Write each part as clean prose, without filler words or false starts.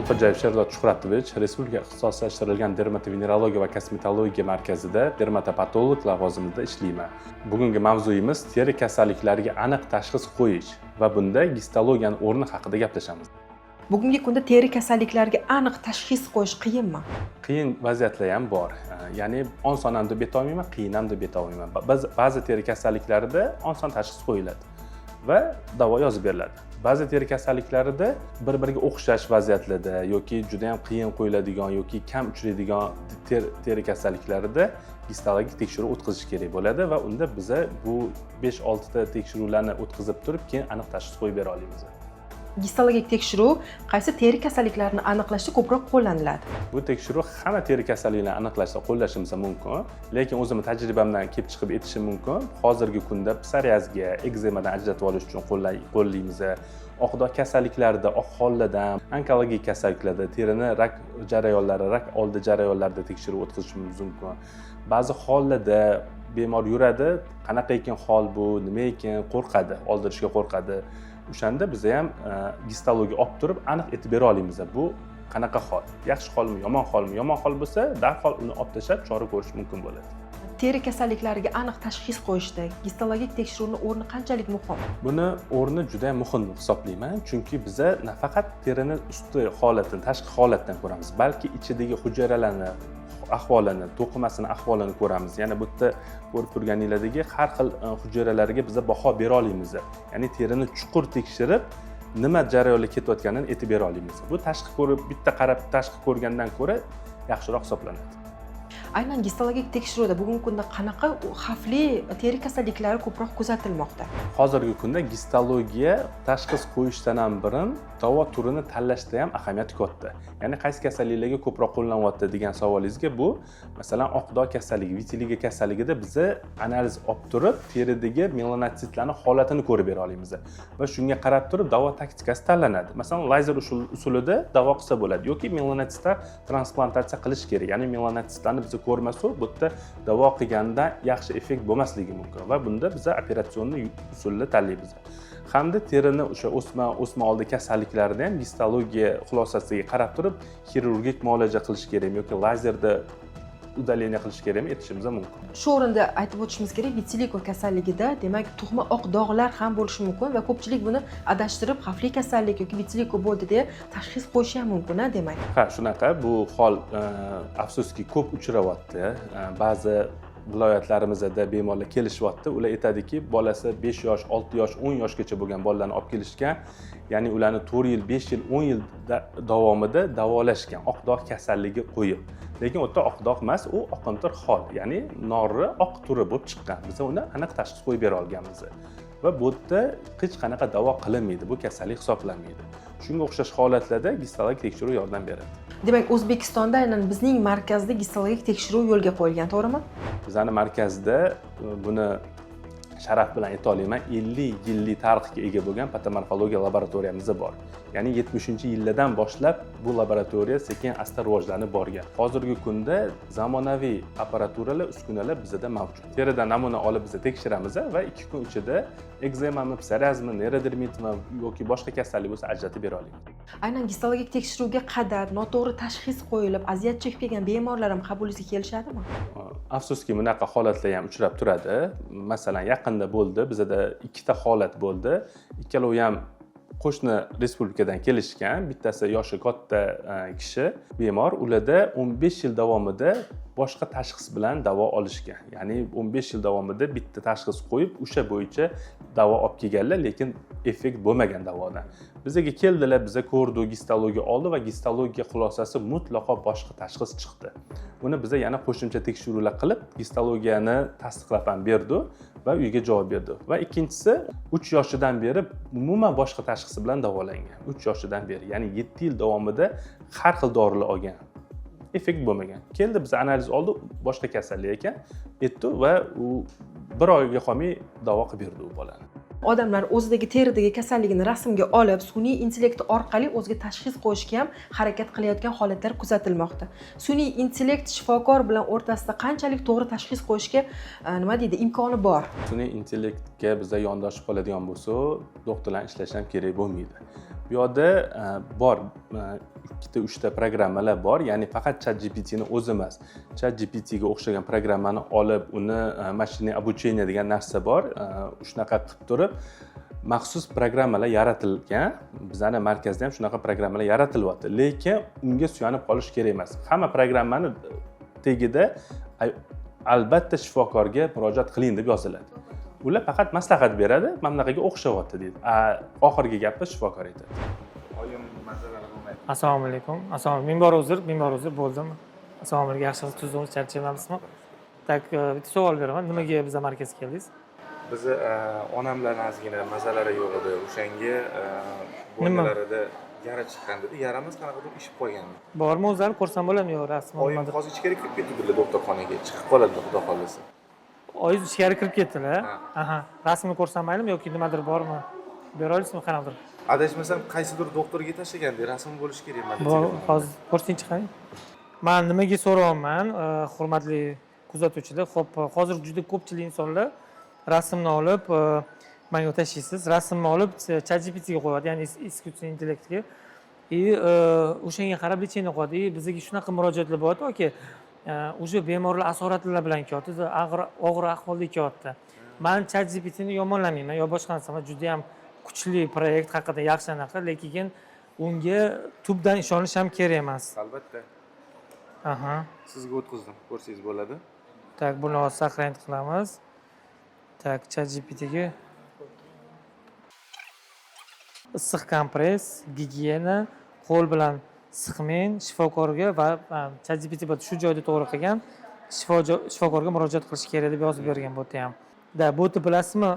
Xo'jayev Sherzod Shuhratovich, Respublika ixtisoslashtirilgan dermatovenerologiya va kosmetologiya markazida dermatopatolog lavozimida ishlayman. Bugungi mavzuyimiz teri kasalliklariga aniq tashxis qo'yish va bunda gistologiyani o'rni haqida gaplashamiz. Bugungi kunda teri kasalliklariga aniq tashxis qo'yish qiyinmi? Qiyin vaziyatlar ham bor. Ya'ni oson ham deb aytolmayman, qiyin ham deb aytolmayman. Ba'zi teri kasalliklarida oson tashxis qo'yiladi va davo yozib beriladi. Ba'zi teri kasalliklarida bir biriga o'xshash vaziyatlarda yoki juda ham qiyin qo'yiladigan yoki kam uchraydigan teri kasalliklarida gistologik tekshiruv o'tkazish kerak bo'ladi va unda biza bu 5-6 ta tekshiruvlarni o'tkazib turib, keyin aniq tashxis qo'yib bera olamiz. Gistologik tekshiruv qaysi teri kasalliklarini aniqlashda ko'proq qo'llaniladi? Bu tekshiruv hamma teri kasalliklarini aniqlashda qo'llashimiz mumkin, lekin o'zimni tajribamdan kelib chiqib aytishim mumkin, hozirgi kunda psoriazga, ekzemadan ajratib olish uchun qo'llaymiz, oq dog' kasalliklarida, oq hollardan, onkologik kasalliklarda, terini rak jarayonlari, rak oldi jarayonlarida tekshiruv o'tkazishimiz mumkin. Ba'zi hollarda bemor yuradi, qanaqa ekan hol bu, nima ekan, qo'rqadi, oldirishga qo'rqadi. O'shanda biza ham gistologiya olib turib, aniq aytib bera olamiz, bu qanaqa hol, yaxshi holmi, yomon holmi. Yomon hol bo'lsa, darhol uni olib tashlab, chora ko'rish mumkin bo'ladi. Teri kasalliklariga aniq tashxis qo'yishda gistologik tekshiruvni o'rni qanchalik muhim? Buni o'rni juda ham muhim deb hisoblayman, chunki biza nafaqat terini usti holatini, tashqi holatdan ko'ramiz, balki ichidagi hujayralarni ahvolini, to'qimasini ahvolini ko'ramiz. Ya'ni bu yerda ko'rib turganinglardagi har xil hujayralarga biza baho bera olamiz, ya'ni terini chuqur tekshirib, nima jarayonlar ketayotganini aytib bera olamiz. Bu tashqi ko'rib, bitta qarab tashqi ko'rgandan ko'ra yaxshiroq hisoblanadi. Aynan gistologik tekshiruvda bugungi kunda qanaqa xavfli teri kasalliklari ko'proq kuzatilmoqda? Hozirgi kunda gistologiya tashxis qo'yishdan ham burun davo turini tanlashda ham ahamiyati katta. Ya'ni qaysi kasalliklarga ko'proq qo'llanyapti degan savolingizga, bu, masalan, oq dog' kasalligi, vitiligo kasalligida biza analiz olib turib, teridagi melanotsitlarni holatini ko'rib bera olamiz va shunga qarab turib davo taktikasi tanlanadi. Masalan, lazer usulida davo qilsa bo'ladi yoki melanotsitlar transplantatsiya qilish kerak. Ya'ni melanotsitlarni biz ko'rmasak, bu yerda davo qilganda yaxshi effekt bo'lmasligi mumkin va bunda biza операционный usulni tanlaymiz. Hamda terini o'sha o'sma oldi kasalliklarida ham gistologiya xulosasiga qarab turib, xirurgik muolaja qilish kerakmi yoki lazerda удаление qilish kerakmi, aytishimiz mumkin. Shu o'rinda aytib o'tishimiz kerak, vitiligo kasalligida, demak, tug'ma oq dog'lar ham bo'lishi mumkin va ko'pchilik buni adashtirib, xavfli kasallik yoki vitiligo bo'ldi deya tashxis qo'yishi ham mumkin, a, demak? Ha, shunaqa. Bu hol afsuski ko'p uchrayapti. Ba'zi viloyatlarimizda bemorlar kelishyapti, ular aytadiki, bolasi 5 yosh, 6 yosh, 10 yoshgacha bo'lgan bolalarni olib kelishgan, ya'ni ularni 4 yil, 5 yil, 10 yil davomida davolashgan oq dog' kasalligi qo'yib, lekin u yerda oq dog' emas, u oqimtir hol, ya'ni norri oq turi bo'lib chiqqan. Biz uni aniq tashxis qo'yib bera olganmiz va bu yerda hech qanaqa davo qilinmaydi, bu kasallik hisoblanmaydi. Shunga o'xshash holatlarda gistologik tekshiruv yordam beradi. Demak, O'zbekistonda aynan bizning markazda gistologik tekshiruv yo'lga qo'yilgan, to'g'rimi? Bizani markazda buni sharaf bilan ayta olaman, 50 yillik tarixga ega bo'lgan patomorfologiya laboratoriyamiz bor. Ya'ni 70-yillardan boshlab bu laboratoriya sekin asta rivojlanib borgan. Hozirgi kunda zamonaviy apparaturalar, uskunalar bizada mavjud. Teridan namuna olib, biza tekshiramiz va 2 kun ichida ekzemami, psoriazmi, neyrodermitmi yoki boshqa kasallik bo'lsa, ajratib bera olamiz. Aynan gistologik tekshiruvga qadar noto'g'ri tashxis qo'yilib, aziyat chekib kelgan bemorlar ham qabulingizga kelishadimi? Afsuski, bunaqa holatlar ham uchrab turadi. Masalan, yaqinda bo'ldi, bizada ikkita holat bo'ldi. Ikkalovi ham qo'shni respublikadan kelishgan. Bittasi yoshi katta kishi, bemor. Ularda 15 yil davomida boshqa tashxis bilan davo olishgan, ya'ni 15 yil davomida bitta tashxis qo'yib, o'sha bo'yicha davo olib kelganlar, lekin effekt bo'lmagan davodan. Bizaga keldilar, biza ko'rdik, gistologiya oldi va gistologiya xulosasi mutlaqo boshqa tashxis chiqdi. Uni biza yana qo'shimcha tekshiruvlar qilib, gistologiyani tasdiqlab ham berdi va uyga javob berdi. Va ikkinchisi 3 yoshidan beri umuman boshqa tashxisi bilan davolangan, 3 yoshidan beri, ya'ni 7 yil davomida har xil dorilar olgan, effekt bo'lmagan. Keldi, biz analiz oldi, boshqa kasallik ekan aytdi va u bir oyga qolmay davo qilib berdi u bolani. Odamlar o'zidagi teridagi kasalligini rasmga olib, sun'iy intellekt orqali o'ziga tashxis qo'yishga ham harakat qilayotgan holatlar kuzatilmoqda. Sun'iy intellekt shifokor bilan o'rtasida qanchalik to'g'ri tashxis qo'yishga nima deydi, imkoni bor? Sun'iy intellektga biza yondoshib qoladigan bo'lsak, doktorlarni ishlashi ham kerak bo'lmaydi. Bu yoqda bor ikkita uchta programmalar bor, ya'ni faqat Chat GPTni o'zi emas, Chat GPTga o'xshagan programmani olib, uni машинное обучение degan narsa bor, shunaqa qilib turib maxsus programmalar yaratilgan. Bizani markazda ham shunaqa programmalar yaratilyapti, lekin unga suyanib qolish kerak emas. Hamma programmani tagida albatta shifokorga murojaat qiling deb yoziladi. Ular faqat maslahat beradi, mana bunaqaga o'xshayapti deydi, oxirgi gapni shifokor aytadi. Oyim mazalari bo'lmaydi. Assalomu alaykum. Assalomu, ming bor uzr, ming bor uzr, bo'ldim. Assalomu alaykum, yaxshimisiz, tuzukmisiz, charchamayapsizmi? Так, bitta savol beraman. Nimaga biza markazga keldingiz? Bizni onamlarni ozgina mazalari yo'q edi. O'shanga Nima? bo'yinlarida yara chiqqan dedi. Yaramiz qanaqadir ishib qolgan. Bormi o'zlari, ko'rsam bo'ladimi yo rasmi? Oyim nimadir? hozir ichkari kirib ketdilar, doktorxonaga. Chiqib qoladilar, xudo xohlasa. Oyingiz ichkari kirib ketdilar. Ha. Aha. Rasmini ko'rsam maylimi yoki nimadir bormi? Bera olasizmi qanaqadir? Adashmasam qaysidir doktorga tashlaganda rasm bo'lishi kerak menda Bor, telefonda. hozir ko'rsatingchi, qani. Man nimaga so'rayapman, hurmatli kuzatuvchilar. Xo'p, hozir juda ko'pchilik insonlar rasmni olib, manga tashlaysiz, rasmni olib ChatGPTga qo'yadi, ya'ni искусственный intellektga. И o'shanga qarab лечение qo'yadi. И bizga shunaqa murojaatlar bo'lyapti, aka, уже bemorlar asoratlar bilan kelyapti, og'ir og'ir ahvolda kelyapti. Man ChatGPTni yomonlamayman yo boshqa narsa emas, juda ham kuchli proyekt, haqiqatdan yaxshi anaqa, lekin unga tubdan ishonish ham kerak emas. Albatta. Aha. Sizga o'tkazdim, ko'rsangiz bo'ladi. Так, buni hozir сохранить qilamiz. Так, ChatGPTga issiq kompress, gigiyena, qo'l bilan siqmang, shifokorga va ChatGPT shu joyda to'g'ri qilgan, shifokorga murojaat qilish kerak deb yozib bergan bu yerda ham. Да, bu yerda bilasizmi,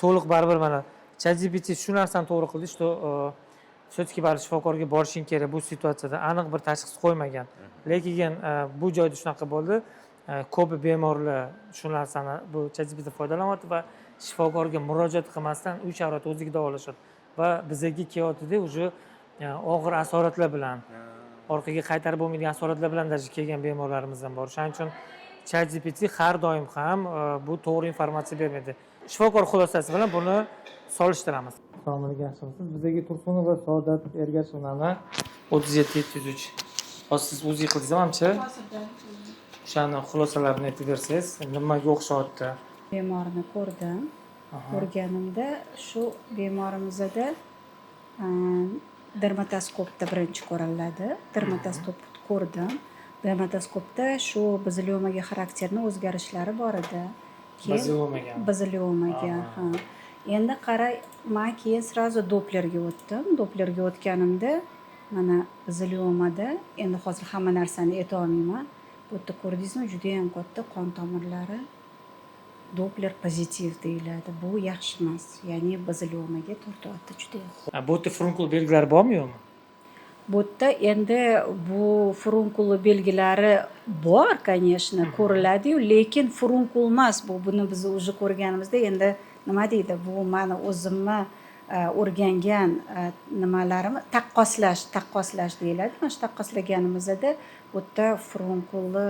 to'liq baribir mana ChatGPT shu narsani to'g'ri qildi, что все-таки baribir shifokorga borishing kerak bu situatsiyada, aniq bir tashxis qo'ymagan. Lekin bu joyda shunaqa bo'ldi. Ko'p bemorlar shu narsani, bu ChatGPT foydalanyapti va shifokorga murojaat qilmasdan uy sharoitida o'ziga davolashadi va bizaga kelyaptida уже og'ir asoratlar bilan, orqaga qaytarib bo'lmaydigan asoratlar bilan даже kelgan bemorlarimiz ham bor. Shuning uchun ChatGPT har doim ham bu to'g'ri informatsiya bermaydi. Shifokor xulosasi bilan buni solishtiramiz. Assalomu alaykum, yaxshimisiz? Bizaga Tursunova Saodat Ergashevnani 37703. Hozir siz УЗИ qildingiz, manimcha. O'shani xulosalarini aytib bersangiz, nimaga o'xshayapti? Bemorni ko'rdim. Ko'rganimda shu bemorimizda dermatoskopda birinchi ko'riladi. Dermatoskop ko'rdim. Dermatoskopda shu baziliomaga xarakterli o'zgarishlari bor edi. Keyin Baziliomaga. Baziliomaga, ha. Endi qaray, man keyin сразу doplerga o'tdim. Doplerga o'tganimda mana baziliomada, endi hozir hamma narsani aytolmayman. Bu yerda ko'rdingizmi, judayam katta qon tomirlari, Doppler pozitiv deyiladi. Bu yaxshi emas. Ya'ni baziliomaga tortyapti judayam. Ha, bu yerda furunkul belgilari bormi, yo'qmi? Bu yerda endi bu furunkul belgilari bor, конечно, ko'riladi-yu, lekin furunkul emas bu. Buni biz уже ko'rganimizda endi nima deydi, bu mani o'zimni o'rgangan nimalarim, taqqoslash, taqqoslash deyiladi. Mana shu taqqoslaganimizda bu yerda furunkulni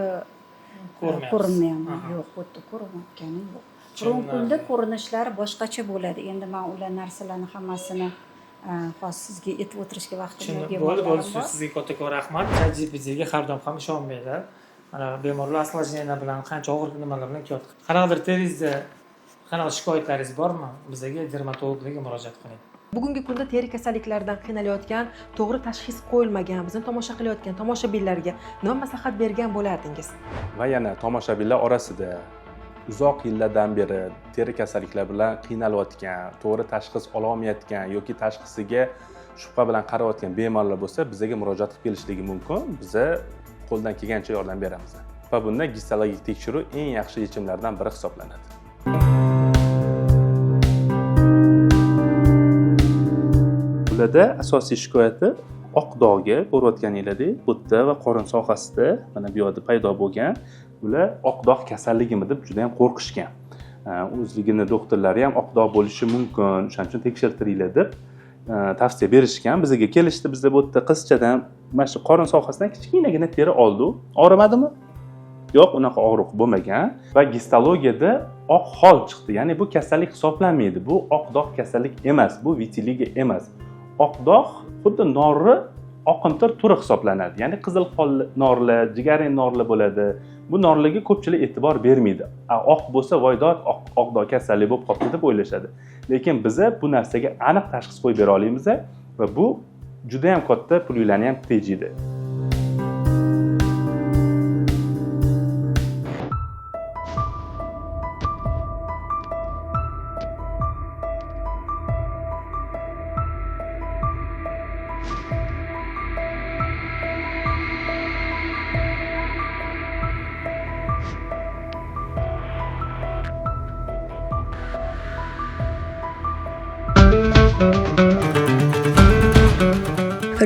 Ko'rmayapsiz. Ko'rinmayapti. Yo'q, bu yerda ko'rinayotgani yo'q. Furunkulda ko'rinishlari boshqacha bo'ladi. Endi man ular narsalarni hammasini hozir sizga aytib o'tirishga vaqtim yo'q. Tushundim. Bo'ldi, bo'ldi. Bemorlarim bor. Sizga kattakon rahmat. ChatGPTga har doim ham ishonmanglar. Mana bemorlar осложнение bilan, qancha og'ir nimalar bilan kelyapti. Qanaqadir teringizda qanaqa shikoyatlaringiz bormi? Bizga dermatologlarga murojaat qiling. Bugungi kunda teri kasalliklaridan qiynalayotgan, to'g'ri tashxis qo'yilmagan, bizni tomosha qilayotgan tomoshabinlarga nima maslahat bergan bo'lardingiz? Va yana tomoshabinlar orasida uzoq yillardan beri teri kasalliklari bilan qiynalayotgan, to'g'ri tashxis ololmayotgan yoki tashxisiga shubha bilan qarayotgan bemorlar bo'lsa, bizga murojaat qilib kelishligi mumkin. Biza qo'ldan kelgancha yordam beramiz va bunda gistologik tekshiruv eng yaxshi yechimlardan biri hisoblanadi. Ularda asosiy shikoyati oq dog'i, ko'rayotganinglardek, bu yerda va qorin sohasida, mana bu yerda paydo bo'lgan. Ular oq dog' kasalligimi deb juda ham qo'rqishgan. O'zligini doktorlari ham oq dog' bo'lishi mumkin, o'shaning uchun tekshirtiringlar deb tavsiya berishgan. Bizga kelishdi, bizda bu yerda qizchadan mana shu qorin sohasidan kichkinagina teri oldi. Og'rimadimi? Yo'q, unaqa og'riq bo'lmagan va gistologiyada oq xol chiqdi. Ya'ni bu kasallik hisoblanmaydi. Bu oq dog' kasallik emas, bu vitiligo emas. Oq dog' xuddi norri oqimtir turi hisoblanadi. Ya'ni qizil xol norlar, jigarrang norlar bo'ladi. Bu norlarga ko'pchilik e'tibor bermaydi. Oq bo'lsa voydod, oq dog' kasallik bo'lib qolibdi deb o'ylashadi. Lekin biza bu narsaga aniq tashxis qo'yib bera olamiz va bu juda ham katta pullarni ham tejaydi.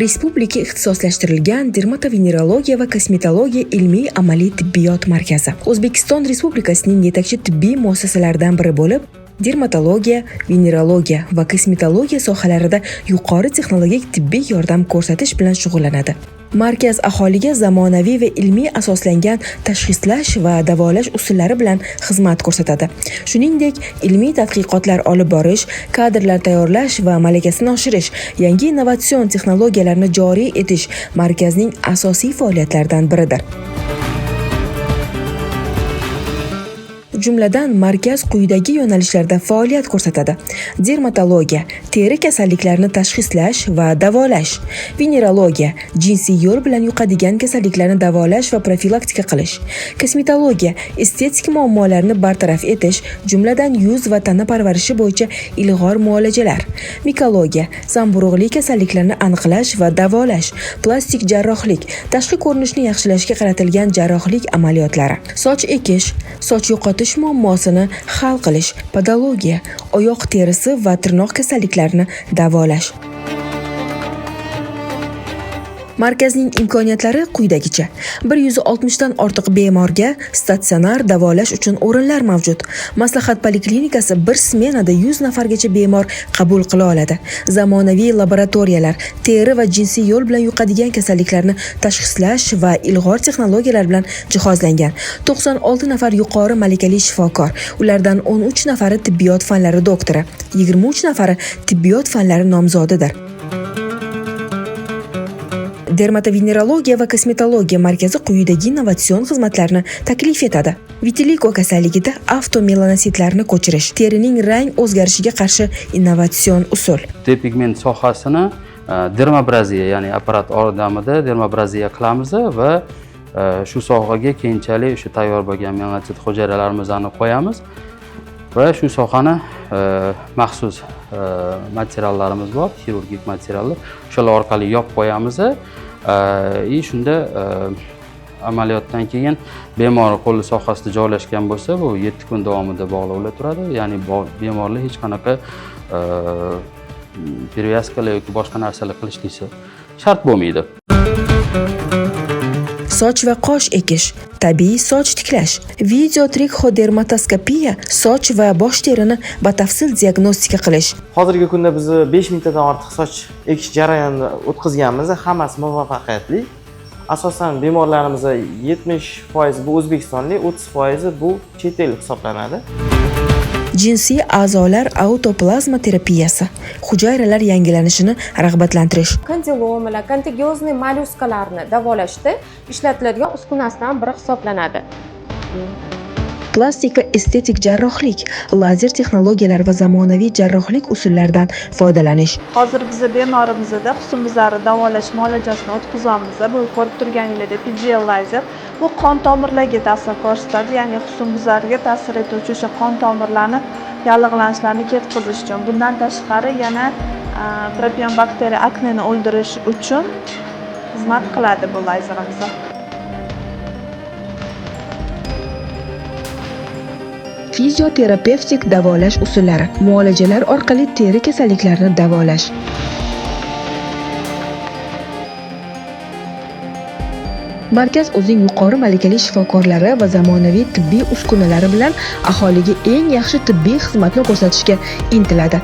Respublika ixtisoslashtirilgan dermatovenerologiya va kosmetologiya ilmiy amaliy tibbiyot markazi O'zbekiston Respublikasining yetakchi tibbiy muassasalaridan biri bo'lib, dermatologiya, venerologiya va kosmetologiya sohalarida yuqori texnologik tibbiy yordam ko'rsatish bilan shug'ullanadi. Markaz aholiga zamonaviy va ilmiy asoslangan tashxislash va davolash usullari bilan xizmat ko'rsatadi. Shuningdek, ilmiy tadqiqotlar olib borish, kadrlar tayyorlash va malakasini oshirish, yangi innovatsion texnologiyalarni joriy etish markazning asosiy faoliyatlaridan biridir. Jumladan, markaz quyidagi yo'nalishlarda faoliyat ko'rsatadi: dermatologiya, teri kasalliklarini tashxislash va davolash, venerologiya, jinsiy yo'l bilan yuqadigan kasalliklarni davolash va profilaktika qilish, kosmetologiya, estetik muammolarni bartaraf etish, jumladan yuz va tana parvarishi bo'yicha ilg'or muolajalar, mikologiya, zamburug'li kasalliklarni aniqlash va davolash, plastik jarrohlik, tashqi ko'rinishni yaxshilashga qaratilgan jarrohlik amaliyotlari, soch ekish, soch yo'qotish muammosini hal qilish, podologiya, oyoq terisi va tirnoq kasalliklarini davolash. Markazning imkoniyatlari quyidagicha: 160 dan ortiq bemorga statsionar davolash uchun o'rinlar mavjud. Maslahat poliklinikasi bir smenada 100 nafargacha bemor qabul qila oladi. Zamonaviy laboratoriyalar, teri va jinsiy yo'l bilan yuqadigan kasalliklarni tashxislash va ilg'or texnologiyalar bilan jihozlangan. 96 nafar yuqori malakali shifokor, ulardan 13 nafari tibbiyot fanlari doktori, 23 nafari tibbiyot fanlari nomzodidir. Dermatovenerologiya va kosmetologiya markazi quyidagi innovatsion xizmatlarni taklif etadi: vitiligo kasalligida avtomelanositlarni ko'chirish, terining rang o'zgarishiga qarshi innovatsion usul. Depigment sohasini dermabraziya, ya'ni apparat yordamida dermabraziya qilamiz va shu sohaga keyinchalik o'sha tayyor bo'lgan melanosit hujayralarimizni qo'yamiz va shu sohani maxsus materiallarimiz bor, xirurgik materiallar, o'shalar orqali yopib qo'yamiz. Shunda amaliyotdan keyin bemor qo'li sohasida joylashgan bo'lsa, bu 7 kun davomida bog'lovlar turadi. Ya'ni bemorlar hech qanaqa перевязkalar yoki boshqa narsalar qilishligi shart bo'lmaydi. Soch va qosh ekish, tabiiy soch tiklash, video trixodermatoskopiya, soch va bosh terini batafsil diagnostika qilish. Hozirgi kunda biz 5000 tadan ortiq soch ekish jarayonini o'tkazganmiz, hammasi muvaffaqiyatli. Asosan bemorlarimiz 70% bu o'zbekistonlik, 30% bu chet el hisoblanadi. Jinsiy a'zolar autoplazma terapiyasi, hujayralar yangilanishini rag'batlantirish. Kondilomalar, kontagiozni mollyuskalarni davolashda ishlatiladigan uskunasidan biri hisoblanadi. Plastik va estetik jarrohlik, lazer texnologiyalari va zamonaviy jarrohlik usullaridan foydalanish. Hozir biz bemorimizda husnbuzarni davolash muolajasini o'tkazamiz. Bu ko'rib turganingizdek PDL lazer bu qon tomirlarga ta'sir ko'rsatadi, ya'ni husnbuzarga ta'sir etuvchi o'sha qon tomirlarni yallig'lanishlarini ketkazish uchun. Bundan tashqari yana propion bakteriya akneni o'ldirish uchun xizmat qiladi bu lazerimiz. Fizioterapevtik davolash usullari, muolajalar orqali teri kasalliklarini davolash. Markaz o'zining yuqori malakali shifokorlari va zamonaviy tibbiy uskunalari bilan aholiga eng yaxshi tibbiy xizmatni ko'rsatishga intiladi.